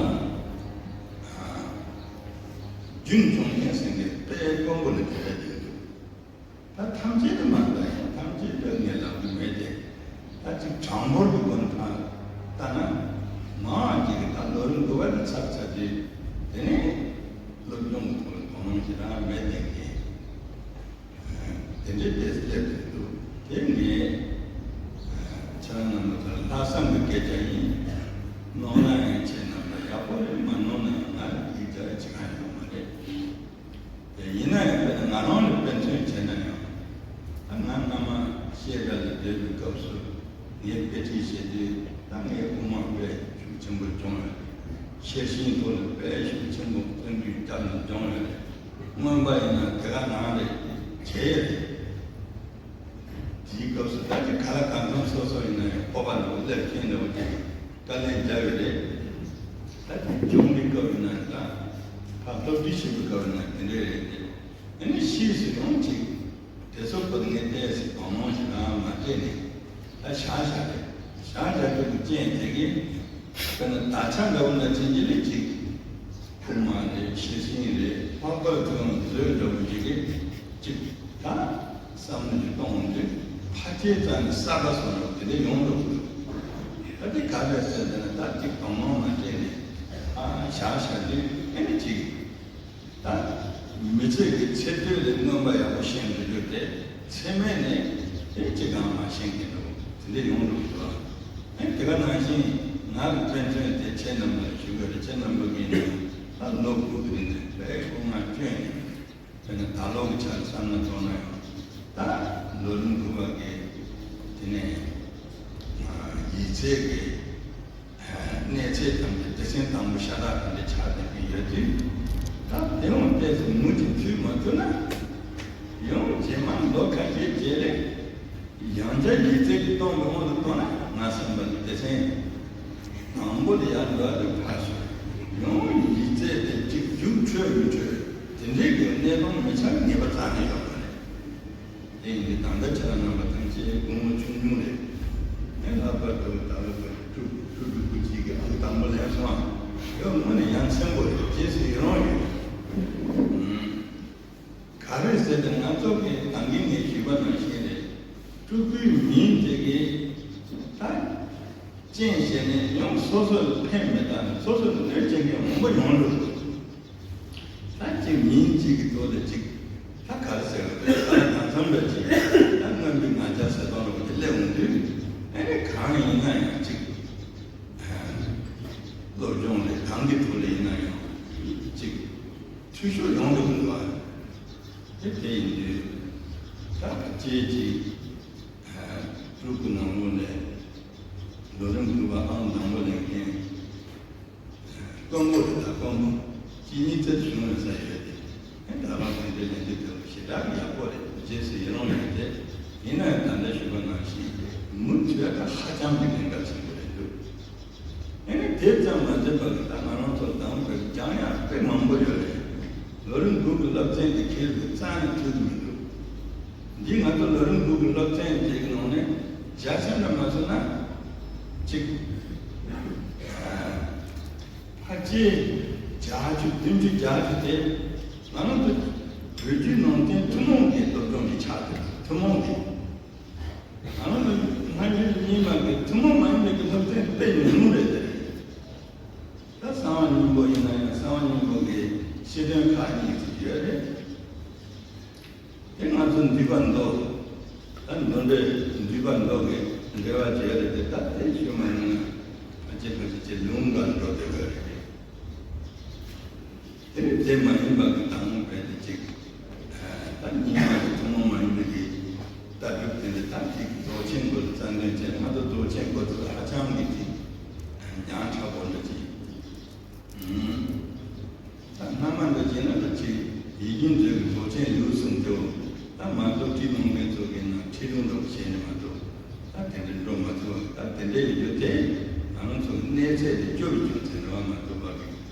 རྒྱུན་སྐྱོང་མཁན་ཟེར་མཁན་དཔེ་དཀོན་པོ་ལ་གལ་ཡོད་འདུག་ད་ཐམས་ཅད་དུ་མ་ལྟ་ཡང་ཐམས་ཅད་དུ་ངས་ལབ་རྒྱུ་མེད་དེ། ད་ཅིག་གྲངས་འབོར་གྱི་སྒོ་ནས་ཕར་ལྟ་ན། མང་ཅིག་གིས་ད་ལོ་རིམ་དགུ་པ་དེ་ཚར་ཚར་དུས་དེ་ནས་སློབ་སྦྱོང་གི་ཐོག་ལ་དོ་སྣང་ཞེ་དྲག་མེད་བསྡད་མཁན་དེ་འདྲའི་ཏོག་ཙམ་སླེབས་བསྡད་འདུག་དེ་ངས་ཁྱེད་རང་རྣམ་པ་ཚོ་ལ་ལྷག་བསམ་གྱི་སྐད་ཆ་ཡིན། གནང་ན་ཡང་ཁྱེད་རྣམ་པ་ཡག་པོ་རེད། མ་གནང་ན་ཡང་ང་ལ་ཡིག་ཆ་རེ་བྱེད་ག་ཡོད་མ་རེད། དེ་ཡིན་ན་ཡང་དཔེར་ན་ང་རང་ལ་ དཔེ་མཚོན་བྱས་ན་ཡང་། ད་ང་སྔ་མ་བཤད་གྲྭ་ལ་སྡོད་པའི་སྐབས་སུ་ངས་དཔེ་ཁྲིད་བྱེད་དུས་ད་ངའི་དབུ་མ་དཔེ་ཤུགས་ཆེན་པོ་སྦྱོང་ཡོད། ཤེར་ཕྱིན་ཐོག་ལ་དཔེ་ཤུགས་ཆེན་པོ་བརྩོན་འགྲུས་བརྒྱབ་ནས་སྦྱོང་ཡོད་རེད། མངོན་པ་ཡིན་ན་དེ་ག་ནང་རེད་བྱས་ཡོད་རེད། དེའི་སྐབས་སུ་ད་ཅིག་ག་ལ་གང་འཚམ་སོ་སོ་ཡིན་ན་ཡང་སྤོབས་པ་འདྲ་བོ་སླེབས་མཁན་འདྲ་བོ་ཅིག་དཀའ་ལས་བརྒྱབ་ཡོད་རེད། ད་ཅིག་སྦྱོང་བའི་སྐབས་ཡིན་ན་ད་ཕར་སློབ་ཁྲིད་བྱེད་པའི་སྐབས་ཡིན་ན་དེ་འདྲས་རེད་དེ། ཨ་ནི་ཕྱིས་སུ་ཡང་ཅིག་དེ་ཚོ་ཁོ་ངས་ཏོག་ཙམ་བང་བང་ཞིག་རང་མ་སྤྲད་ནས་ད་བཞག་བཞག་རེད། བཞག་བཞག་རྒྱུ་གི་རྐྱེན་དེ་གིས་དཔེར་ན་ད་ཆ་འདྲ་བོ་འདྲ་ཅན་གྱི་ལས་ཅིག་ཕུགས་མ་རེད། ཤེར་ཕྱིན་རེད། ལྷག་པར་དུ་ཡང་མཛོད་འདྲ་བོ་ཞིག་གིས་ཅིག་ད་བསམ་བློ་ཞིག་གཏོང་འོང་དུས་ཕལ་ཆེར་རྩ་ནས་གསར་པ་བཟོ་འདྲ་དེ་འདྲ་ཡོང་འགྲོ་གི་འདུག་ད་དེ་ག་རེད་ཟེར་ན་ད་ཅིག་བང་བང་མ་སྤྲད་ནས་ཨ་བཞག་བཞག་དུས་ཨ་ནི་ཅིག་ད་མི་ཚེ་གི་ཚེ་སྟོད་ལས་མངོན་པ་ཡག་པོ་ཤེས་འགྲོ་རྒྱུ་དེ་ཚེ་སྨད་ནས་དེ་ཅི་གང་མ་ཤེས་མཁན་འདྲ་བོ་དེ་འདྲ་ཡོང་འགྲོ་གི་འདུག་ཨེ་དེ་ག་ནང་བཞིན་ང་གི་དཔེ་མཚོན་དེ་ཁྱེད་རྣམ་པ་ལ་ཞུ་གི་རེད། ཁྱེད་རྣམ་པ་གིས་ནི་ད་ལོ་དགུ་གི་རིང་ནས་དཔེ་སྐུ་ངལ་བསྐྱོན་ནས་དཔེར་ན་ད་ལོ་གི་ཆར་བསམ་བློ་གཏོང་ན་ཡང་ད་ལོ་རིམ་དགུ་པ་གི་དེ་ནས་ཡིག་ཚད་ཀྱི་གནས་ཚད་ཐམས་ཅད་སྡེ་ཚན་དང་པོ་ཤ་སྟག་དེ་འདྲ་ཆགས་བསྡད་ཀྱི་ཡོད་དུས། ད་དེ་འོང་ཏོག་ཙམ་མུ་མཐུད་མ་ཐུབ་ན། ཡང་རྗེས་མ་ལོ་ཁ་ཤས་རྗེས་ལ་ཡང་བསྐྱར་ཡིག་ཚད་ཀྱི་གཏོང་གི་དབང་དུ་གཏོང་ན་ང་བསམ་པ་སྡེ་ཚན་དང་པོ་ལ་ཡར་འགྲོ་བ་དེ་ཕར་ཞོག་ཡང་ཡིག་ཚད་དེ་གཅིག་རྒྱུགས་འཕྲོད་མི་འཕྲོད་དེ་འདྲའི་གི་གནས་སྟངས་མི་ཆགས་ངེས་པ་རྩ་ནས་ཡོད་མ་རེད། དེ་ཡིན་དུས་ད་ལྟ་ཁྱེད་རང་རྣམ་པ་ཐམས་ཅད་དགུང་ལོ་ཆུང་ཆུང་རེད། ངས་ལྷག་པར་དུ་ད་ལོ་བར་དུ་ཕྲུ་གུ་ཕྲུ་གུ་གཅིག་གི་ཨང་དང་པོ་ལེན་སོང་ཨ། དེ་བ་དངོས་ནས་ཡ་མཚན་པོ་རེད། རྗེས་སུ་ཡི་རང་ཡོད། ཨུམ། ག་རེ་ཟེར་ན་ང་ཚོ་གི་ད་གིན་ངས་ཞུས་པ་ནང་བཞིན་རེད། ཕྲུ་གུའི་མིང་དེ་གི་ད་རྐྱེན་བྱས་ནས་ཡང་སོ་སོ་ལ་ཕན་མི་ཐོགས་ནས་སོ་སོ་ལ་གནོད་སྐྱེལ་མཁན་མང་པོ་ཡོང་འདུག་ད་ཅིག་མིང་གཅིག་གི་ཐོག་ལ་ཅིག་ད་ག་རེ་ཟེར་བ་རེད། ད་གང་འཚམ་རེ་ཅིག་ད་སྔོན་གྱི་ང་རྒྱལ་ཟེར་སྟངས་རེ་བ་དེ་སླེབས་འོང་དུས་ཨ་ནི་གང་ཡིན་ན་ཡང་ཅིག་སློབ་སྦྱོང་ལས་གང་གི་ཐོག་ལ་ཡིན་ན་ཡང་ཅིག་འཐུས་ཤོར་ཡོང་གི་འདུག་བ། དེ་དེ་ཡིན་དུས་ད་ཅིག་ཅིག་ཕྲུ་གུ་ནང་ལོགས་ནས་ལོ་རིམ་དགུ་པ་ཨང་དང་པོ་ལེན་མཁན། དཀོན་པོ་རེད། ད་དཀོན་པོ་གཅིག་གཉིས་ཚེ་བྱུང་བའི་ས་ཡོད་དེ། ཨེ་ད་རང་དེ་འདྲའི་ལས་འདི་ལྟ་བུ་ཞེ་དྲག་ཡག་པོ་རེད། རྗེས་སུ་ཡི་རང་ཡོད་དེ། ཡིན་ན་ཡང་ད་ལྟ་ཞུས་པ་ནང་བཞིན་མུ་མཐུད་ད་ཧ་ཅང་གི་གནད་འགག་ཆེན་པོ་རེད་འདུག་ཨེ་ནི་དེ་ཙམ་མ་ཟད་པ་གི་ད་ང་རང་ཚོ་དང་པོའི་སྦྱང་ཡག་དཔེ་མང་པོ་ཡོད་རེད། ལོ་རིམ་དགུ་གི་སློབ་ཚན་དེ་ཁྱེར་དུས་རྩ་ནས་ཐུབ་ཀྱི་མི་འདུག་འདི་ང་ཚོ་ལོ་རིམ་དགུ་གི་སློབ་ཚན་དེ་གི་ནང་ནས་བརྒྱ་ཆ་འདྲ་མ་བཟོ་ན་གཅིག་ཕལ་ཆེར་བརྒྱད་ཅུ་བདུན་ཅུ་བརྒྱད་ཅུ་དེ་ང་རང་ཚོ་བོད་བརྒྱུད་ནང་བསྟན་ཐུན་མོང་གི་སློབ་སྦྱོང་གི་ཆ་དེ་ཐུན་མོང་གི་ང་རང་ཚོ་སྔ་འགྱུར་རྙིང་མ་གི་ཐུན་མོང་མ་ཡིན་པའི་གི་སློབ་ཚན་དཔེ་ཉུང་ཉུང་རེད་དེ། ད་གསང་བ་སྙིང་པོ་ཡིན་ན་ཡང་གསང་བ་སྙིང་པོ་གི་སྤྱི་དོན་ཁག་གཉིས་ཅིག་ཡོད་རེད། དེ་ང་ཚོ་འདུས་པ་མདོ། ད་མདོ་འགྲེལ་འདུས་པ་མདོ་གི་འགྲེལ་བ་བྱས་རེད་དེ། ད་དེ་ཞུ་མ་ཡིན་ན་ཨ་ཅེ་ཕ་ཅེ་ཅེ་ལུང་ག་འགྲོ་བསྡད་ཡོད་རེད། དེ་ནི་དེ་མ་ཡིན་པ་གི་དང་པོ་བས་དེ་གཅིག་ད་རྙིང་མ་གི་ཐུན་མོང་མ་ཡིན་པའི་གི་ལྟ་གྲུབ་དེ་འདྲ་ད་ཅིག་རྫོགས་ཆེན་སྐོར་ལ་རྩ་འདོན་བྱས། ང་ཚོ་རྫོགས་ཆེན་སྐོར་དེ་ཧ་ཅང་གི་ཅིག་ཉག་ཕྲ་པོ་འདྲ་ཅིག་ད་སྔ་མ་འདྲ་བྱས་ན་ད་ཅིག་ཡིད་བཞིན་མཛོད་ཀྱི་རྫོགས་ཆེན་ལེའུ་གསུམ་དེའོ། ད་མ་གཏོགས་ཁྲིད་གནང་མཁན་ཚོ་གིས་ནང་ཁྲིད་ལུང་འདྲ་བོ་བྱས་ནས་མ་གཏོགས་ད་དེ་འདྲ་འགྲོ་མ་ཐུབ་པ། ད་དེ་འདྲ་ཡོད་རྒྱུ་དེ་ང་རང་ཚོ་གི་གནས་ཚད་དེ་སྐྱོ་བའི་རྒྱུ་མཚན་རེད་བ་མ་གཏོགས་པ་གི་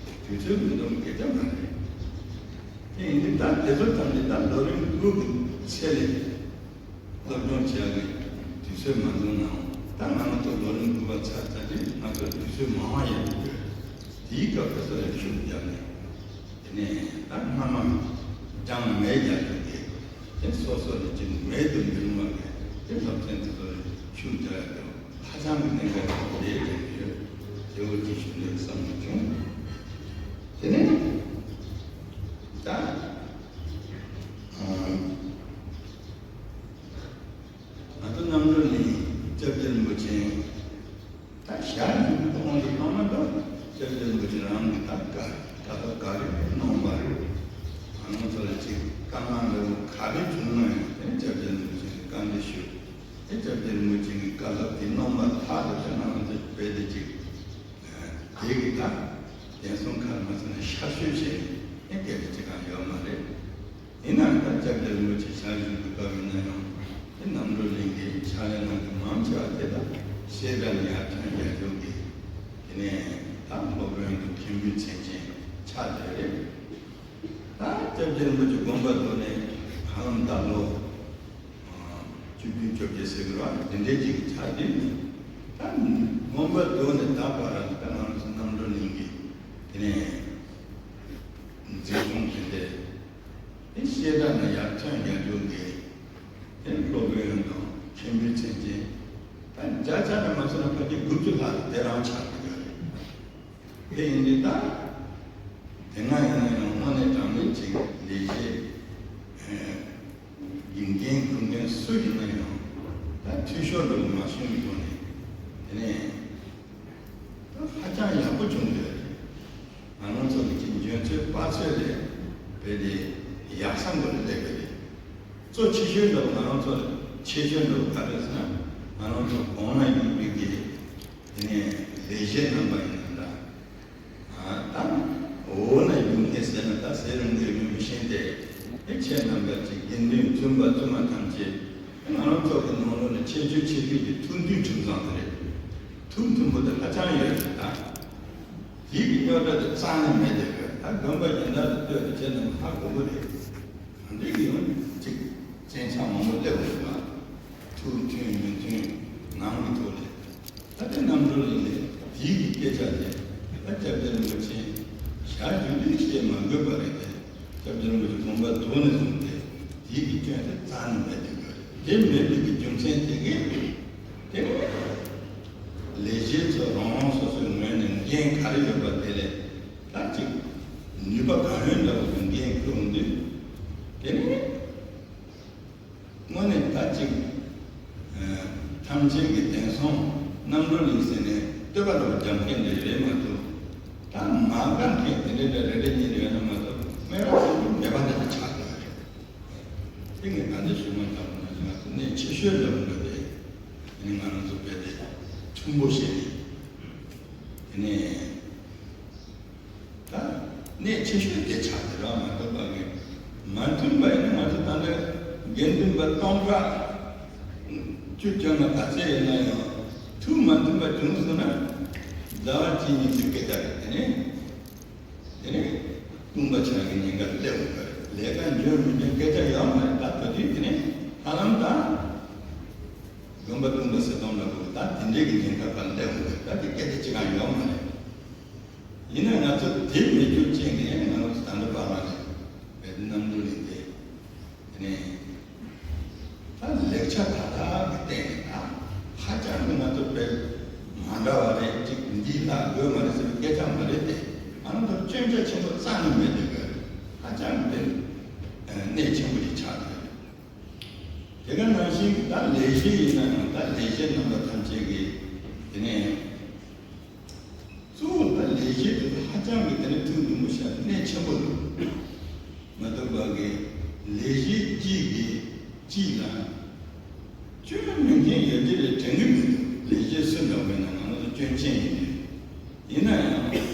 དུས་ཚོད་མི་འདུག་སྐད་ཆ་མ་རེད། དེ་ཡིན་དུས་ད་དེ་ཚོ་ཐམས་ཅད་ད་ལོ་རིམ་དགུ་གི་ཚད་ལས་སློབ་སྦྱོང་བྱེད་ཡག་གི་དུས་ཚོད་མ་འདུག་ནའང་ད་ང་རང་ཚོ་ལོ་རིམ་དགུ་པ་ཚར་ཚར་དུས་ང་ཚོ་དུས་ཚོད་མང་བ་ཡོད་འདུག་དེའི་སྐབས་དེ་ཚོ་ལ་ཤུགས་བརྒྱབ་ནས། དེ་ནས་ད་སྔ་མ་སྦྱང་མེད་རྒྱག་རྒྱུ་དེ། དེ་སོ་སོ་ནས་ཅིག་མེད་དུ་མི་རུང་བ་གི་དེ་སློབ་ཚན་དེ་ཚོ་ལ་ཤུགས་རྒྱག་ཡག་དེ་ཧ་ཅང་གི་གནད་འགག་ཆེན་པོ་རེད་དྲན་གྱི་ཡོད། དེ་འོ་ཅིག་ཞུ་འདོད་བསམ་བློ་བྱུང་། དེ་ནས་ད་ང་ཚོ་རྣམ་གྲོལ་ནས་སྐྱབས་རྗེ་རིན་པོ་ཆེ། ད་ཞལ་འཛུགས་ཀྱི་དབང་དུ་བཏང་མ་གཏོགས་སྐྱབས་རྗེ་རིན་པོ་ཆེ་རང་གིས་ད་ག་ད་ལྟ་ག་རེ་གནང་བ་རེད། ང་རང་ཚོ་ལ་ཅིག་བཀའ་མངགས་འདྲ་བོ་ག་རེ་ ལ་ཁྱེད་རང་ཚོ་བོད་དེ་ཅིག་དེ་གི་ད་དེང་སང་ཁ་མ་ཚང་ནས་ཤར་བཤད་བྱས་ནས་སྐད་ཆ་ཅིག་གང་ཡོད་མ་རེད། ཡིན་ནའང་ད་སྐྱབས་རྗེ་རིན་པོ་ཆེ་ཕྱག་ཞུ་དུས་སྐབས་ཡིན་ན་ཡང་དེ་རྣམ་གྲོལ་གླིང་གི་ཕྱག་ལས་གནང་མཁན་མང་ཆེ་བ་དེ་ད་བཤད་གྲྭ་ནས་ཡར་ཐོན་རྒྱལ་ལྗོངས་ཀྱི་དེ་ནས་ད་སློབ་དཔོན་དང་མཁན་པོའི་མཚན་ཅན་ཆགས་བསྡད་རེད། ད་སྐྱབས་རྗེ་རིན་པོ་ཆེ་དགོངས་པ་རྫོགས་ནས་ཧ་ལམ་ད་ལོ་བཅུ་བདུན་བཅོ་བརྒྱད་ཟེར་གི་རེད་བ། དེ་འདྲའི་ཅིག་ཆགས་དུས་ད་དགོངས་པ་རྫོགས་ནས་ད་བར་ད་ང་ཚོ་རྣམ་གྲོལ་གླིང་གི་དེ་ནས་འཛིན་སྐྱོང་དེ་འདྲའི་དེ་བཤད་གྲྭ་ནས་ཡར་ཐོན་རྒྱལ་ལྗོངས་ཀྱི་དེ་སློབ་དཔོན་དང་མཁན་པོའི་མཚན་ཅན་ད་བརྒྱ་ཆ་ནས་མ་སོང་ན་ཕལ་ཆེར་དགུ་བཅུ་ལྷག་དེ་རང་ཆགས་ཀྱི་ཡོད་རེད། དེ་ཡིན་དུས་ད་དེ་སྔ་ཡིན་ན་ཡང་དངོས་གནས་དྲང་གནས་ཅིག་ལས་བྱེད་ཨེ་དགེ་རྒན་ཁུར་མཁན་སུ་ཡིན་ན་ཡང་ད་འཐུས་ཤོར་འགྲོ་གི་མ་བྱུང་གི་ཐོག་ནས་དེ་ནས་ད་ཧ་ཅང་ཡག་པོ་བྱུང་ཡོད་རེད། ང་རང་ཚོ་གི་ཅིག་འཇོན་ཚོད་དཔག་ཚོད་ལས་བོད་དེ་ཡག་ས་མགོ་ལ་སླེབས་པ་རེད། གཙོ་ཆེ་ཤོས་འགྲོ་ང་རང་ཚོ་ཆེ་ཤོས་འགྲོ་ག་རེ་ཟེར་ན་ང་རང་ཚོ་གོང་ན་ཡོད་པའི་གི་དེ་ནས་ལས་བྱེད་རྣམ་པ་ཡིན་ན་འདྲ། ད་འོ་ན་ཡོང་མཁན་ཟེར་ན་ད་ཟེར་རུང་ངས་ཡོང་མི་ཤེས་ཏེ། ཨེ་ཁྱེད་རྣམ་པ་ཅིག་དགེ་འདུན་བཙུན་པ་བཙུན་མ་ཐམས་ཅད་ང་རང་ཚོ་གི་ནང་ལོགས་ནས་ཆེ་ཆུང་ཆེ་ཤོས་ཀྱི་ཐུགས་མཐུན་ཁྲིམས་གཙང་དེ་རེད། ཐུགས་མཐུན་པོ་དེ་ཧ་ཅང་ཡོད་རེད་ད། དེའི་གི་རྙོག་དྲ་དེ་རྩ་ནས་མེད་དེ་དགོས་ད་དགོན་པ་གཞན་དག་ཏུ་ལྟོས་ཏེ་ཁྱེད་རྣམ་པ་ཧ་གོ་གི་རེད། གང་འདྲ་གི་ཡོང་ཅིག་བཙན་ཆགས་མང་པོ་སླེབས་འོང་ལ། ཐུགས་མཐུན་མི་མཐུན་ནང་གི་ཐོག་ལས། ད་ལྟའི་རྣམ་གྲོལ་ཡིན་ནས་དེའི་གི་སྐད་ཆ་དེ་ད་སྐྱབས་རྗེ་རིན་པོ་ཆེ་ཞལ་བསྒྱུར་དུས་བཤད་མ་དགོས་པ་རེད་དེ། སྐྱབས་རྗེ་རིན་པོ་ཆེ་དགོངས་པ་རྫོགས་ནས་བཟུང་སྟེ་དེའི་གི་སྐྱོན་དེ་རྩ་ནས་མེད་དེ་དགོས། དེ་མེད་པའི་གི་རྒྱུ་མཚན་དེ་གིས་དེ་ལས་བྱེད་ཚོ་རང་རང་སོ་སོའི་ངོས་ནས་འགན་ག་རེ་ཡོད་པ་དེ་ལས་ད་ཅིག་ནུས་པ་གང་ཡོད་འདྲ་བོ་གི་འགན་འཁུར་འོང་དུས་དེ་ནི། དངོས་གནས་ད་ཅིག་ཐམས་ཅད་ཀྱི་དེང་སང་རྣམ་གྲོལ་ཡིན་ཟེར་ནས་བསྟོད་པ་འདྲ་བོ་རྒྱབ་མཁན་དེ་རེད་མ་གཏོགས། ད་མ་དགའ་མཁན་དེ་འདྲའི་འདྲ་རེ་རེ་གཉིས་རེ་ཡོད་ན་མ་གཏོགས་སྨད་ར་ཚོ་མེད་པ་འདྲ་ཅིག་ཆགས་ཀྱི་ཡོད་རེད། དེ་ངས་ད་ནི་ཞུ་མ་ཐག་པ་ན་ང་ཚོ་གནད་ཆེ་ཤོས་འདྲ་བོ་འདྲ་དེ་ནི་ང་རང་ཚོ་བོད་དེ་མཐུན་པོ་བྱས་ནས་དེ་ནས། ད་གནད་ཆེ་ཤོས་དེ་ཆགས་ཏེ་རང་མ་གཏོགས་པ་གི་མ་མཐུན་པ་ཡིན་ན་ང་ཚོ་ད་ལྟ་དགེ་འདུན་པ་སྟོང་ཕྲག་བཅུ་བཅོ་ལྔ་ག་ཚད་ཡིན་ན་ཡང་ཐུགས་མ་མཐུན་པ་བྱུང་སོང་ན་ཟླ་བ་གཅིག་གཉིས་ཀྱི་སྐད་ཆ་རེད། དེ་ནས་དེ་ནས་སྟོང་པ་ཆགས་ཀྱི་ཉེན་ཁ་སླེབས་འོང་གི་རེད། ལས་ཀ་འཇོན་མི་འཇོན་སྐད་ཆ་ཡོད་མ་རེད། ད་ད་དུས་དེ་ནས་ཧ་ལམ་ད་དགོན་པ་སྟོང་པ་ཟེར་སྟངས་འདྲ་པོ་ད་དེ་འདྲའི་གི་ཉེན་ཁ་ཕར་སླེབས་འོང་གི་རེད། ད་དེ་སྐད་ཆ་ཅི་གང་ཡོད་མ་རེད། ཡིན་ན་ང་ཚོ་དེ་མི་རྒྱུ་ཅན་གྱི་ང་ཚོ་ད་ལྟ་བར་མ་ནས་བོད་དུ་རྣམ་གྲོལ་ཡིན་ཏེ། དེ་ནས་ད་ལེགས་ཆ་ད་ལྟ་གི་སྟེང་ནས་ད་ཧ་ཅང་གི་ང་ཚོ་བོད་མ་འདྲ་བ་རེད། ཅིག་འདི་ལ་དགོས་མ་རེད་ཟེར་བའི་སྐད་ཆ་མ་རེད་དེ། ང་ཚོ་སྐྱོན་ཆ་ཆེན་པོ་རྩ་ནས་མེད་དེ་གི་ཧ་ཅང་གི་དེ་གནད་ཆེན་པོ་ཞིག་ཆགས་ཡོད། དེ་ག་ནང་བཞིན་གྱི་ད་ལས་བྱེད་ཡིན་ན་ཡང་ད་ལས་བྱེད་རྣམ་པ་ཐམས་ཅད་ཀྱིས་དེ་ནས་གཙོ་བོ་ད་ལས་བྱེད་དེ་ཚོ་ཧ་ཅང་གི་དེ་ནས་ཐུགས་མཉེས་པོ་བྱས་གནད་ཆེན་པོ་འདུག་མ་གཏོགས་པ་གི་ལས་བྱེད་གཅིག་གིས་གཅིག་ལ་སྐྱོན་མེད་མཁན་ཡོད་ཀྱི་རེད་དྲན་གྱི་མི་འདུག་ལས་བྱེད་སུ་འདྲ་བ་ཡིན་ན་ང་ཚོ་སྐྱོན་ཅན་ཡིན་དུས། ཡིན་ན་ཡང་།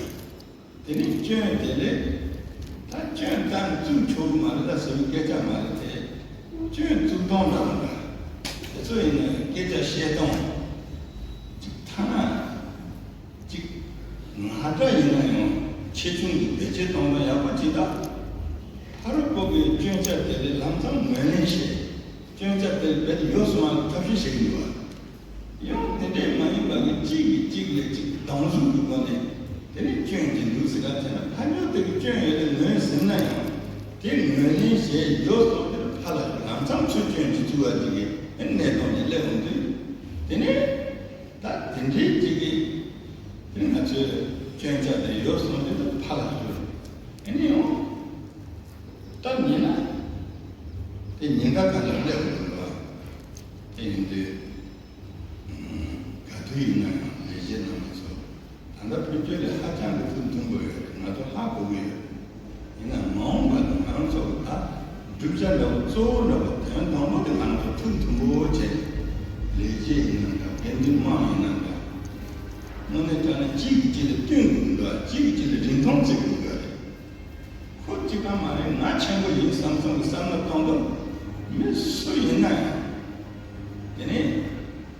དེ་ནས་སྐྱོན་དེ་ལས་ད་སྐྱོན་ཙམ་བཙུགས་ཆོག་གི་མ་རེད་ད་ཟེར་བའི་སྐད་ཆ་མ་རེད་དེ། སྐྱོན་བཙུགས་སྟངས་འདྲ་མི་འདྲ། དེ་ཚོ་ཡིན་ན་སྐད་ཆ་བཤད་སྟངས་ཅིག་ཐ་ན་ཅིག་ང་འདྲ་ཡིན་ན་ཡང་ཆེ་ཆུང་གི་བེད་སྤྱོད་གཏོང་སྟངས་ཡག་པོ་ཅིག་ད། ཕ་རོལ་པོ་གི་སྐྱོན་ཆ་དེ་ལས་ལམ་སང་ངོས་ལེན་བྱེད། སྐྱོན་ཆ་དེ་རྦད་དེ་ཡོལ་སོང་བ་ཐབས་ཤེས་བྱེད་ཀྱི་འདུག་བ། ཡང་དེ་འདྲའི་མ་ཡིན་པ་གི་གཅིག་གིས་གཅིག་ལ་གཅིག་སྡང་ཟུག་གི་སྒོ་ནས་དེ་ནས་སྐྱོན་གྱི་འདུག་ཟེར་ག་བྱས་ན་ཕ་ཉོ་དེ་གི་སྐྱོན་ཡོད་དེ་ངོས་ཟིན་ན་ཡང་དེ་ངོས་ལེན་བྱས་ཡོད་སོང་དེར་ཕ་ལ་ལམ་སང་ཚུར་སྐྱོན་གྱི་བཙུགས་པ་ཅིག་གི་གནས་སྟངས་ནས་སླེབས་འོང་དུས་དེ་ནས་ད་དེ་འདྲའི་གཅིག་གིས་དེ་ང་ཚོའི་སྐྱོན་ཆ་དེ་ཡོད་སོང་དེ་ད་ཕ་ལ་བསྐྱུར་དེ་ནས་ཡང་སྟབས་ཉེས་ན་དེ་ཉེན་ཁ་ག་ལ་སླེབས་འོང་དུས་བ་དེ་ཡིན་དུས། ག་དུས་ཡིན་ན་ཡང་ལས་བྱེད་རྣམ་པ་ཚོ་ད་ལྟ་བོད་སྐྱོད་ལས་ཧ་ཅང་གི་ཐུགས་མཐུན་པོ་ཡོད་རེད། ང་ཚོ་ཧ་གོ་གི་ཡོད། ཡིན་ན་མ་འོངས་པ་ལ་ང་རང་ཚོ་གི་ད་བསྒྲུབ་བྱ་འདྲ་བོ་གཙོ་བོ་འདྲ་བོ་དོན་དང་པོ་དེ་ང་རང་ཚོ་ཐུགས་མཐུན་པོ་བྱས་ལས་བྱེད་ཡིན་ན་འདྲ་དགེ་འདུན་དམངས་ཡིན་ན་འདྲ་ དངོས་གནས་དྲང་གནས་གཅིག་གིས་གཅིག་ལ་བསྟུན་དགོས་འདུག་གཅིག་གིས་གཅིག་ལ་རིན་ཐང་བརྩི་དགོས་འདུག་མཁོ་གཅིག་པ་མ་རེད། ང་ཆེན་པོ་ཡིན་བསམ་བསམ་གྱི་བསམ་བློ་གཏོང་སྐབས་མི་སུ་ཡིན་ན་ཡང་། དེ་ནས་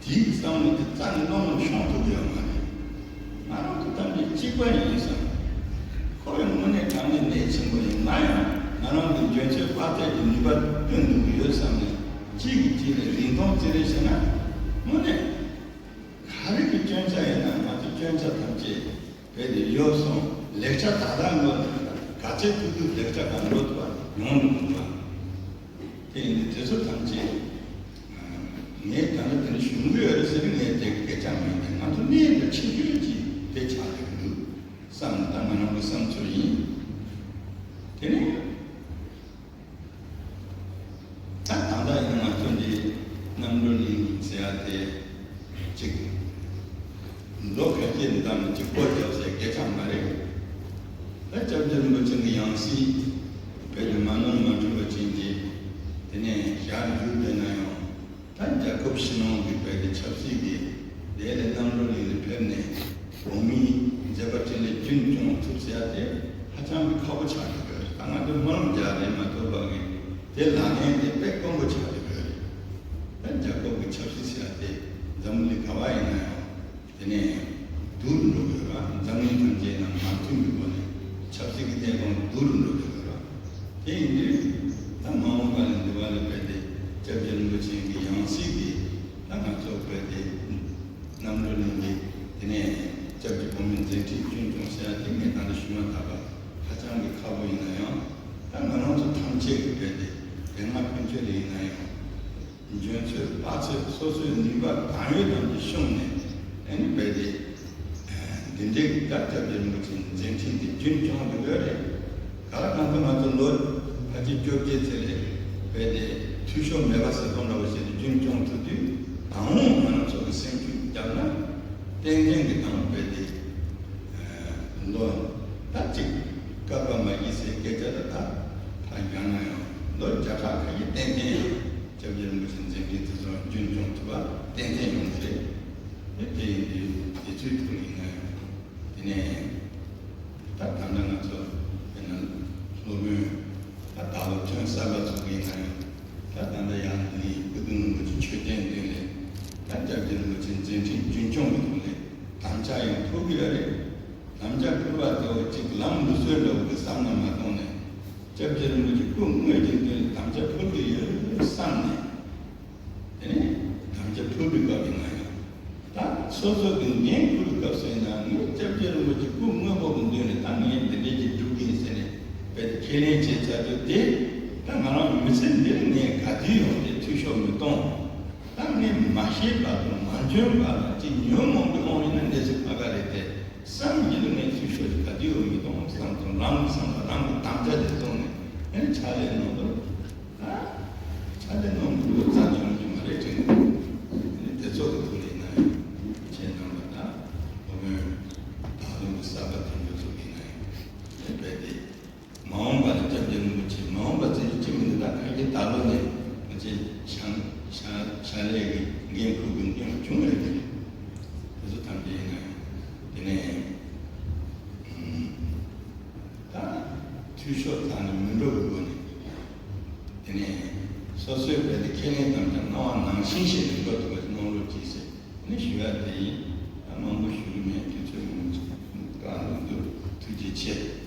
དེའི་བསམ་བློ་དེ་རྩ་ནས་བློ་ངོར་ཤོང་ཐུབ་ཡོད་མ་རེད། ང་རང་གི་གཏམ་དཔེ་གཅིག་པ་ཡིན་བསམ། ཁོ་བས་དངོས་གནས་དྲང་གནས་ནད་ཆེན་པོ་ཡིན། ང་ཡང་ང་རང་གི་འཇོན་ཚོད་དཔག་ཚད་ཀྱི་ནུས་པ་བཏོན་ཐུབ་ཀྱི་ཡོད་བསམ་ནས་གཅིག་གིས་གཅིག་ལ་རིན་ཐང་བརྩི་རེས་བྱས་ན། དངོས་གནས་ག་རེ་གི་སྐྱོན་ཆ་ཡིན་ན་ང་ཚོ་སྐྱོན་ཆ་ཐམས་ཅད་རྦད་དེ་ཡོལ་སོང་། ལེགས་ཆ་ད་ལྟ་འགྲོ་ཐུབ་པ། ག་ཚད་ཐུབ་ཐུབ་ལེགས་ཆ་གང་འགྲོ་ཐུབ་པ་ཡོང་འགྲོ་ཐུབ་པ། དེ་ཡིན་དུས་དེ་ཚོ་ཐམས་ཅད་ངས་ད་ལྟ་དེ་འདྲ་ཞུ་གི་ཡོད་རེད་ཟེར་ནས་ངས་དེ་སྐད་ཆ་མིན་པས། ང་ཚོ་གནད་འགག་ཆེ་ཤོས་ཅིག་དེ་ཆགས་བསྡད་ཀྱི་འདུག་བསམ། ད་ང་རང་གི་བསམ་ཚུལ་ཡིན། དེ་ནས་ད་ད་ལྟ་ཡིན་ན་ང་ཚོ་འདི་རྣམ་གྲོལ་གླིང་ཟེར་ཡ་དེ་གཅིག་མདོ་ཁ་སྐད་འདམ་གཅིག་སྐོར་རྒྱབ་ཟེར་སྐད་ཆ་མ་རེད། ད་སྐྱབས་རྗེ་རིན་པོ་ཆེ་གི་ཡང་སྲིད་བོད་ཀྱི་མ་ནོར་མ་འཁྲུལ་བ་ཅན་དེ་དེ་ནས་ཞག་བསྒྱུར་བསྡད་ན་ཡང་། ད་རྒྱལ་ཁབ་ཕྱི་ནང་གི་བོད་ཀྱི་ཆབ་སྲིད་ཀྱི་ལས་ལས་རྣམ་གྲོལ་གླིང་ལ་ཕེབས་ནས་གོང་མའི་མཛད་པ་འཕྲིན་ལས་རྒྱུན་སྐྱོང་ཐུབ་ཟེར་ཡ་དེ་ཧ་ཅང་གི་ཁག་པོ་ཆགས་ཀྱི་ཡོད་རེད། ད་ང་ཚོས་སྨོན་ལམ་རྒྱག་རེད་མ་གཏོགས་པ་གི་དེ་ལག་ལེན་དེ་དཔེ་དཀོན་པོ་ཆགས་ཀྱི་ཡོད་རེད། ད་རྒྱལ་ཁབ་ཀྱི་ཆབ་སྲིད་ཟེར་ཡ་དེ་འཛམ་བུ་གླིང་ག་བ་ཡིན་ན་ཡང་། དེ་ནས་སྡུག་རུ་འགྲོ་དགོས་ར། འཛམ་གླིང་ཐམས་ཅད་ནང་མ་མཐུན་པའི་སྒོ་ནས་ཆབ་སྲིད་ཀྱི་གནས་སྟངས་སྡུག་རུ་འགྲོ་དགོས་ར། དེ་ཡིན་དུས་ད་མ་འོངས་པ་ལ་འདི་བ་ལ་བོད་དེ་སྐྱབས་རྗེ་རིན་པོ་ཆེ་གི་ཡང་སྲིད་ཀྱི་ད་ང་ཚོ་བོད་དེ་རྣམ་གྲོལ་གླིང་གི་དེ་ནས་སྐྱབས་རྗེ་གོང་མའི་མཛད་འཕྲིན་རྒྱུན་སྐྱོང་ཟེར་ཡ་དེ་ངས་ད་ལྟ་ཞུས་མ་ཐག་པ་ཧ་ཅང་གི་ཁག་པོ་ཡིན་ན་ཡང་། ད་ང་རང་ཚོ་ཐམས་ཅད་ཀྱི་བོད་དེ་དེ་སྔ་ཕན་ཆད་ལ་ཡིན་ན་ཡང་། འཇོན་ཚོད་དཔག་ཚད་སོ་སོའི་ནུས་པ་གང་ཡོད་ཙམ་གྱིས་ཤུགས་ནས་ཨ་ནི་རྦད་དེ་འདི་འདྲའི་སྐབས་སྐྱབས་རྗེ་རིན་པོ་ཆེའི་མཛད་འཕྲིན་དེ་རྒྱུན་སྐྱོང་དགོས་ཡོད་རེད། ག་ལ་གང་ལྟར་ང་ཚོ་ལོ་ཕལ་ཆེར་བཅོ་བརྒྱད་ཙམ་ལས་རྦད་དེ་འཐུས་ཤོར་མེད་པ་ཟེར་གོ་འདྲ་བོ་བྱས་ཏེ་རྒྱུན་སྐྱོང་ཐུབ་དུས་ད་འོང་ང་རང་ཚོ་གི་སེམས་ཤུགས་བརྒྱབ་ན་ཏན་ཏན་གྱི་ད་རྦད་དེ་ལོ་ད་གཅིག་བསྐལ་པ་མ་བགྱིས་ཟེར་སྐད་ཆ་ད་ད་ཕར་བཞག་ན་ཡང་ལོ་བརྒྱ་ཕྲག་ཁ་ཤས་ཏན་ཏན་ཡང་། སྐྱབས་རྗེ་རིན་པོ་ཆེའི་མཛད་འཕྲིན་དེ་ཚོ་རྒྱུན་སྐྱོང་ཐུབ་པ་ཏན་ཏན་ཡོང་གི་རེད། དེ་དེ་ཡིན་དུས་དེ་ཚོའི་ཐོག་ཡིན་ན་ཡང་། དེ་ནས་ད་ད་ལྟ་ང་ཚོ་དཔེར་ན་སློབ་དཔོན་ད་ད་ལོ་ཐོན་གསར་པ་ཚོ་ཡིན་ན་ཡང་། ད་ད་ལྟ་ཡང་འདི་ནས་སྐུ་གདུང་རིན་པོ་ཆེ་མཆོད་རྟེན་མདུན་ལས་ད་སྐྱབས་རྗེ་རིན་པོ་ཆེའི་མཛད་འཕྲིན་རྒྱུན་སྐྱོང་གི་ཐོག་ནས་དམ་བཅའ་ཡང་ཕུལ་གི་ཡོད་རེད། དམ་བཅའ་ཕུལ་བ་དེ་བ་གཅིག་ལམ་ལུགས་སྲོལ་འདྲ་བོ་གི་བསམ་བློ་མ་གཏོང་ནས། སྐྱབས་རྗེ་རིན་པོ་ཆེ་སྐུ་དངོས་ཀྱི་མདུན་ལ་དམ་བཅའ་ཕུལ་གྱི་ཡོད་བསམ་ནས། དེ་ནས་དམ་བཅའ་ཕུལ་བའི་སྐབས་ཡིན་ན་ཡང་། ད་སོ་སོ་གི་འགན་འཁུར་བའི་སྐབས་སུ་ཡིན་ན་ངས་སྐྱབས་རྗེ་རིན་པོ་ཆེ་སྐུ་དངོས་པོ་གི་མདུན་ལ་ད་ངས་འདི་འདྲས་ཀྱི་སྒྲུབ་ཀྱི་ཡིན་ཟེར་ནས་དཔེ་ཁས་ལེན་བྱས་ཚར་དུས་དེ་ད་ང་རང་མི་ཚེ་འདིར་ངས་ག་དུས་ཡོང་དེ་འཐུས་ཤོར་མི་གཏོང་། ད་ངས་མ་ཤེས་པ་དང་མ་འཇོན་པ་ལ་ཅིག་ཉོན་མོངས་པའི་དབང་ཡིན་ན་གནས་ཚུལ་ཁ་ཁ་རེད་དེ། བསམ་གྱི་ལ་ངས་འཐུས་ཤོར་ག་དུས་ཡོང་མི་གཏོང་བསམ་ཙང་རང་གི་བསམ་པ་རང་གི་དམ་བཅའ་དེ་བཙོང་ནས་ཨ་ནི་ཕྱག་ལས་གནང་དོ། ད་ཕྱག་ལས་གནང་དགོས་རྩ་ཆེན་གྱི་མ་རེད་དྲན་གི་འདུག་ཨ་ནི་དེ་ཚོ་གི་ཐོག་ལ་ཡིན་ན་ཡང་ཁྱེད་རྣམ་པ་ད་སློབ་དཔོན་བདག་སློབ་ཀྱི་གསར་པ་དེ་འདྲ་ཚོ་ཡིན་ན་ཡང་ཨ་ནི་རྦད་དེ། མ་འོངས་པ་ལ་སྐྱབས་རྗེ་རིན་པོ་ཆེ་མ་འོངས་པ་ཚེ་ཅི་མི་འདི་དག་ཁ་གྱེས་ད་ལོ་ནས་ང་ཚོས་ཕྱག་ཕྱག་ཕྱག་ལས་ཀྱི་འགན་འཁུར་དགོས་མཁན་བྱུང་ཡོད་ཀྱི་རེད། དེ་ཚོ་ཐམས་ཅད་ཡིན་ན་ཡང་དེ་ནས་ད་འཐུས་ཤོར་བཏང་ནས་མི་འགྲོ་བའི་སྒོ་ནས་དེ་ནས་སོ་སོའི་བོད་དེ་ཁས་ལེན་དམ་བཅའ་གནང་བ་ནང་བཞིན་ཞིག་མི་འགྲོ་ཐུབ་པ་ཞིག་གནང་རོགས་གྱིས་ཟེར། ནི་ཞུ་ཡ་དེ་ཡིན། ད་མང་པོ་ཞུ་གི་མེད། དུས་ཚོད་མང་པོ་ཅིག་བཀག་འདུག་ཐུགས་རྗེ་ཆེ།